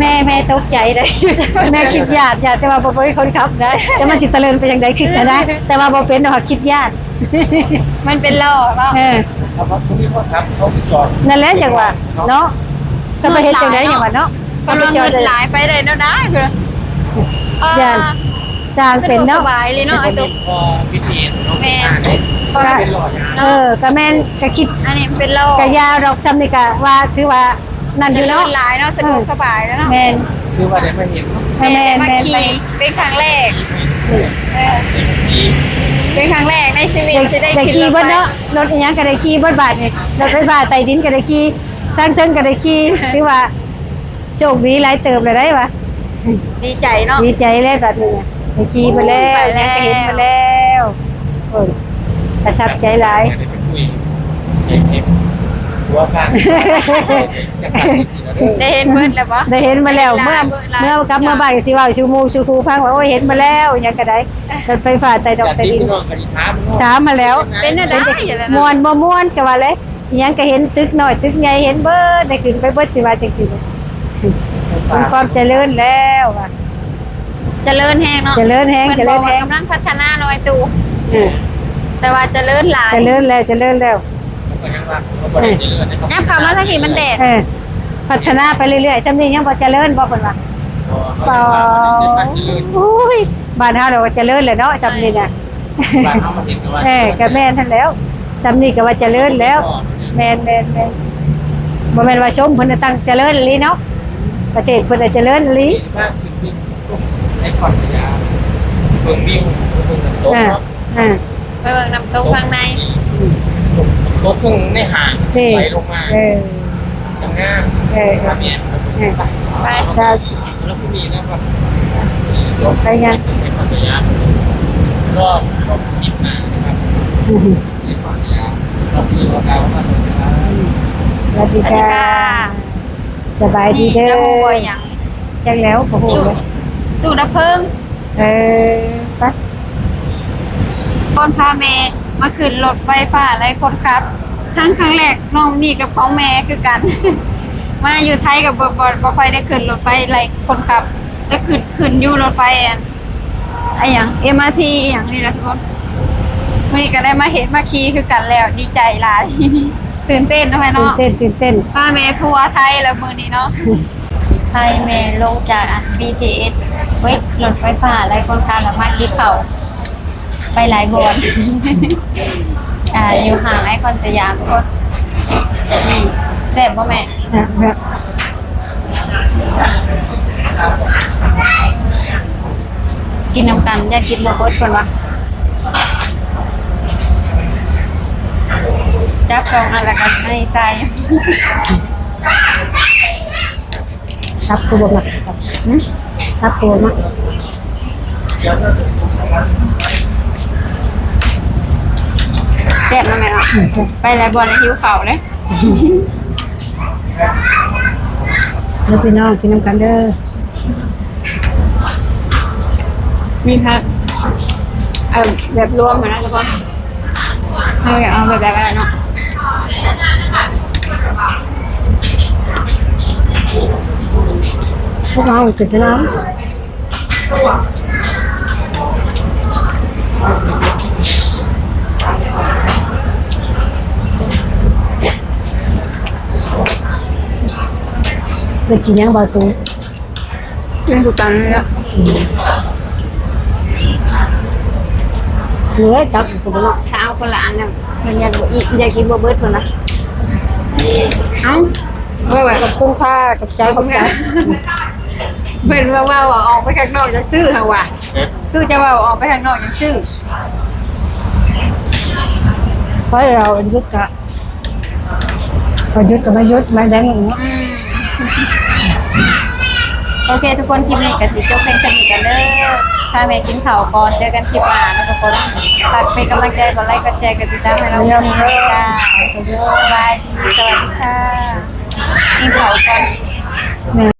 ແມ່ ແມ່ຕົກໃຈເດ້ ແມ່ຄິດຢ້ານ ຢ້ານແຕ່ວ່າບໍ່ ບໍ່ມີຄົນຂັບນະ ແຕ່ມັນຊິຕະເລີນໄປຈັ່ງໃດ ຄິດນະ ແຕ່ວ່າບໍ່ເປັນດອກ ຄິດຢ້ານ ມັນເປັນລໍ້ເນາະ ເອີ ເຂົາບໍ່ມີຄົນຂັບ ເຂົາໄປຈອດ ນັ້ນແຫຼະຈັ່ງວ່າເນາະ ກໍໄປເຮັດຈັ່ງໃດຈັ່ງວ່າເນາະ ເພິ່ນວ່າເງິນຫຼາຍ ໄປໄດ້ແນວໃດເພິ່ນ ຢ້ານ ຊ່າງເປັນເນາະ ສະດວກສະບາຍເລີຍເນາະ ໄອ້ຕຸກ ພໍວິທີເນາະ ແມ່ນ ເປັນລໍ້ ເອີ ກໍແມ່ນ ກໍຄິດ ອັນນີ້ເປັນລໍ້ ກໍຢາວດອກ ຊ່ຳນີ້ກໍວ່າ ຖືວ່ານັ້ນຢູ່ເນາະ ຫຼາຍເນາະ ສະດວກສະບາຍເລີຍເນາະ ແມ່ນ ຖືວ່າໄດ້ມາເຫັນ ແມ່ນ ໄດ້ມາຂີ່ ເປັນຄັ້ງແລກ ເອີ ເປັນຄັ້ງແລກໃນຊີວິດທີ່ໄດ້ ໄດ້ຂີ່ເບິດເນາະ ລົດອີ່ຫຍັງກໍໄດ້ຂີ່ເບິດບາດນີ້ ລົດໄຟຟ້າໃຕ້ດິນກໍໄດ້ຂີ່ ທາງເທິງກໍໄດ້ຂີ່ ຖືວ່າ ໂຊກດີຫຼາຍເຕີບແລ້ວໄດ໋ຫວາ ດີໃຈເນາະ ດີໃຈແລ້ວບາດນີ້ນະ ໄດ້ຂີ່ມາແລ້ວ ໄປແລ້ວ ຫຍັງກໍເຫັນມາແລ້ວ ໂອ້ຍ ປະທັບໃຈຫຼາຍ ໄດ້ເຫັນເບິດແລ້ວບໍ່ ໄດ້ເຫັນມາແລ້ວ ເມື່ອ ເມື່ອກັບມາບ້ານກໍຊິເວົ້າສູ່ໝູ່ສູ່ຄູ່ຟັງວ່າ ໂອ້ຍ ເຫັນມາແລ້ວ ຫຍັງກໍໄດ້ ລົດໄຟຟ້າໃຕ້ດອກໃຕ້ດິນ ຖາມມາແລ້ວ ເປັນແນວໃດ ມ່ວນບໍ່ມ່ວນກໍວ່າແຫຼະ ອີ່ຫຍັງກໍເຫັນ ຕຶກນ້ອຍຕຶກໃຫຍ່ເຫັນເບິດ ໄດ້ຂຶ້ນໄປເບິດ ຊິວ່າຈັ່ງຊີ້ ມີຄວາມຈະເລີນແລ້ວວ່າ ຈະເລີນແຮງເນາະ ຈະເລີນແຮງ ເພິ່ນບອກວ່າກຳລັງພັດທະນາເນາະ ໄອ້ຕູ້ ເອີ ແຕ່ວ່າຈະເລີນຫຼາຍ ຈະເລີນແລ້ວ ຈະເລີນແລ້ວ ຍັບເຂົ້າມາທາງນີ້ມັນແດດ ເອີ ພັດທະນາໄປເລື້ອຍໆ ຊ່ຳນີ້ຍັງບໍ່ຈະເລີນບໍ່ ເພິ່ນວ່າ ໂອ້ຍ ບ້ານເຮົາລະວ່າຈະເລີນແຫຼະເນາະ ຊ່ຳນີ້ນະ ບ້ານເຮົາມາເຫັນກໍວ່າ ເອີ ກໍແມ່ນຫັ້ນແຫຼ້ວ ຊ່ຳນີ້ກໍວ່າຈະເລີນແລ້ວ ແມ່ນໆໆ ບໍ່ແມ່ນວ່າຊົມ ເພິ່ນຕັ້ງຈະເລີນອີ່ຫຼີເນາະ ປະເທດເພິ່ນຈະເລີນອີ່ຫຼີ ມາຂຶ້ນໄປຊົມໃນພັດທະຍາ ເບິ່ງວິວ ເບິ່ງນ້ຳຕົກເນາະ ອ່າ ໄປເບິ່ງນ້ຳຕົກທາງໃນ ຕົກເທິງໃນຫ້າງ ໄຫຼລົງມາ ເອີ ງາມໆ ເອີ ເອີ ແມ່ນ ເອີ ໄປ ໄປ ແລ້ວພວກນີ້ນະ ໄປຍັງ ໄປພັດທະຍາ ລອບ ລອບທິດໜ້ານະຄັບ ໄປພັດທະຍາ ລອບທີ່ລອບດາວ ສະຫວັດດີຄ່ະ ສະບາຍດີເດີ ນີ້ຈະຮູ້ບໍ່ຫຍັງ ຈັກແລ້ວ ບໍ່ຮູ້ເລີຍ ຕູ້ດັບເພີງ ເອີ ໄປ ກ່ອນພາແມ່ມາຂຶ້ນລົດໄຟຟ້າໄຮ້ຄົນຂັບ ທັງຄັ້ງແລກ ນ້ອງນີ້ກໍຂອງແມ່ຄືກັນ ມາຢູ່ໄທກໍບໍ່ ບໍ່ ບໍ່ຄ່ອຍໄດ້ຂຶ້ນລົດໄຟໄຮ້ຄົນຂັບ ແຕ່ຂຶ້ນ ຂຶ້ນຢູ່ລົດໄຟອັນ ອີ່ຫຍັງ ເອັມອາທີ ອີ່ຫຍັງນີ້ລະທຸກຄົນ ມື້ນີ້ກໍໄດ້ມາເຫັນມາຂີ່ຄືກັນແລ້ວ ດີໃຈຫຼາຍ ຕື່ນເຕັ້ນເນາະແມ່ເນາະ ຕື່ນເຕັ້ນ ຕື່ນເຕັ້ນ ພາແມ່ທົວໄທແລ້ວມື້ນີ້ເນາະ ໄທແມ່ລົງຈາກອັນ ບີທີເອສ ເວີຍ ລົດໄຟຟ້າໄຮ້ຄົນຂັບ ແລ້ວມາກິນເຂົ້າ ໄປຫຼາຍບ່ອນ ອ່າ ຢູ່ຫ້າງໄອຄອນສະຫຍາມທຸກຄົນ ນີ້ ແຊບບໍ່ແມ່? ແຊບ ແຊບ ກິນນຳກັນ ຢ້ານກິນບໍ່ເບິດເພິ່ນວ່າ ຈັບສອງອັນແລ້ວກໍໃຫ້ໃສ່ ຕັບຄືບໍ່ມັກ ຕັບ ຫຶ? ຕັບຄືບໍ່ມັກ ແຊບເນາະແມ່ເນາະ ອືມ ໄປຫຼາຍບ່ອນແລ້ວຫິວເຂົ້າເດ້ ເດີພີ່ນ້ອງ ກິນນຳກັນເດີ ມີຜັກ ເອີ ແບບລວມຫັ້ນນະທຸກຄົນ ເຮົາຢາກເອົາແບບໃດກໍໄດ້ເນາະ ພວກເຮົາກິນແຕ່ນ້ຳ ໄດ້ກິນຫຍັງບໍ່ຕູ້? ກິນຄືກັນນີ້ແຫຼະ ເຫຼືອຈັກຄົນລະ ຖ້າເອົາຄົນລະອັນນະ ເພິ່ນຢາກບໍ່ອີກ ຢາກກິນບໍ່ເບິດພຸ້ນນະ ເອົ້າ ເວົ້າວ່າ ຂອບຄຸນຄ່ະ ຂອບໃຈ ຂອບໃຈ ເພິ່ນວ່າ ເວົ້າວ່າອອກໄປຂ້າງນອກຢາກຊື້ຫັ້ນວ່າ ຄືຈະເວົ້າອອກໄປຂ້າງນອກຢາກຊື້ ຂ້ອຍເອົາອັນຢຸດກະ ກໍຢຸດກໍມາຢຸດ ມາໄດ້ເນາະ ອືມ ໂອເຄທຸກຄົນ ຄລິບນີ້ກໍຊິຈົບພຽງສ່ຳນີ້ກ່ອນເດີ ພາແມ່ກິນເຂົ້າກ່ອນ ເຈີກັນຄລິບໜ້າເນາະທຸກຄົນ ຝາກເປັນກຳລັງໃຈ ກົດໄລ ກົດແຊ ກົດຕິດຕາມໃຫ້ເຮົາ ຄລິບນີ້ເດີ ສະບາຍດີ ສະຫວັດດີຄ່ະ ກິນເຂົ້າກ່ອນ.